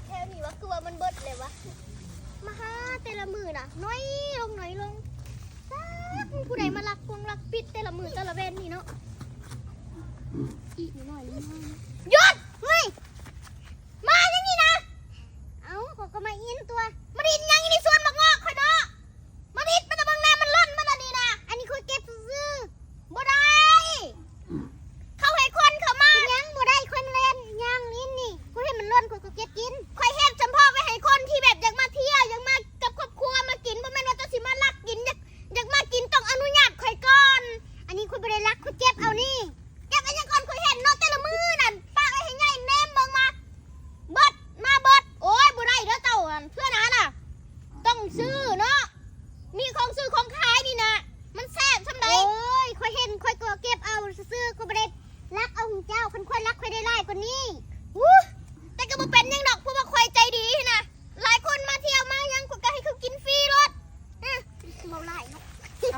ແຖວນີ້ວະ ຄືວ່າມັນເບິດແລ້ວວະ ມາຫາແຕ່ລະມື້ນະ ໜ້ອຍລົງ ໜ້ອຍລົງ ຈັກມີຜູ້ໃດມາລັກກົງລັກປິດແຕ່ລະມື້ແຕ່ລະແວ່ນນີ້ເນາະ ອີກໜ້ອຍໜຶ່ງ ຢຸດ ເຮີ້ຍ ມາຫຍັງນີ້ນະ ເອົ້າ ຂ້ອຍກໍມາອິນຕົວະ ມາອິນຫຍັງຢູ່ໃນສວນໝາກງອກຂ້ອຍເນາະ ມາອິດ ມາແຕ່ເບິ່ງນາ ມັນຫຼົ່ນມາແລ້ວນີ້ນະ ອັນນີ້ຂ້ອຍເກັບຊື່ໆ ບໍ່ໄດ້ ເຂົາໃຫ້ຄົນເຂົ້າມາ ເປັນຫຍັງບໍ່ໄດ້ ຂ້ອຍມາແລ່ນຍ່າງຫຼິ້ນນີ້ ຂ້ອຍເຫັນມັນຫຼົ່ນ ຂ້ອຍກໍເກັບກິນ ຂ້ອຍເຮັດສຳເພາະໄວ້ໃຫ້ຄົນທີ່ແບບຢາກມາທ່ຽວ ຢາກມາກັບຄອບຄົວມາກິນ ບໍ່ແມ່ນວ່າເຈົ້າຊິມາລັກກິນ ຢາກ ຢາກມາກິນຕ້ອງອະນຸຍາດຂ້ອຍກ່ອນ ອັນນີ້ຂ້ອຍບໍ່ໄດ້ລັກ ຂ້ອຍເກັບເອົານີ້ ເກັບເອົາຫຍັງກ່ອນ ຂ້ອຍເຫັນເນາະ ແຕ່ລະມື້ນັ້ນ ປະໄວ້ໃຫ້ໃຫຍ່ແນມເບິ່ງມາ ເບິດ ມາເບິດ ໂອ້ຍ ບໍ່ໄດ້ເດີເຈົ້າ ເທື່ອໜ້ານະ ຕ້ອງຊື້ເນາະ ມີຂອງຊື້ຂອງຂາຍນີ້ນະ ມັນແຊບສ່ຳໃດ ໂອ້ຍ ຂ້ອຍເຫັນ ຂ້ອຍກໍເກັບເອົາຊື່ໆ ຂ້ອຍບໍ່ໄດ້ລັກເອົາຂອງເຈົ້າ ຄັນຂ້ອຍລັກ ຂ້ອຍໄດ້ຫຼາຍກວ່ານີ້ ອູ້ ແຕ່ກໍບໍ່ເປັນຫຍັງດອກ ເພາະວ່າຂ້ອຍໃຈດີຫັ້ນນະ ຫຼາຍຄົນມາທ່ຽວມາຫຍັງ ຂ້ອຍກໍໃຫ້ເຂົາກິນຟຣີໂລດ ອື ເວົ້າຫຼາຍເນາະ ເອົ້າ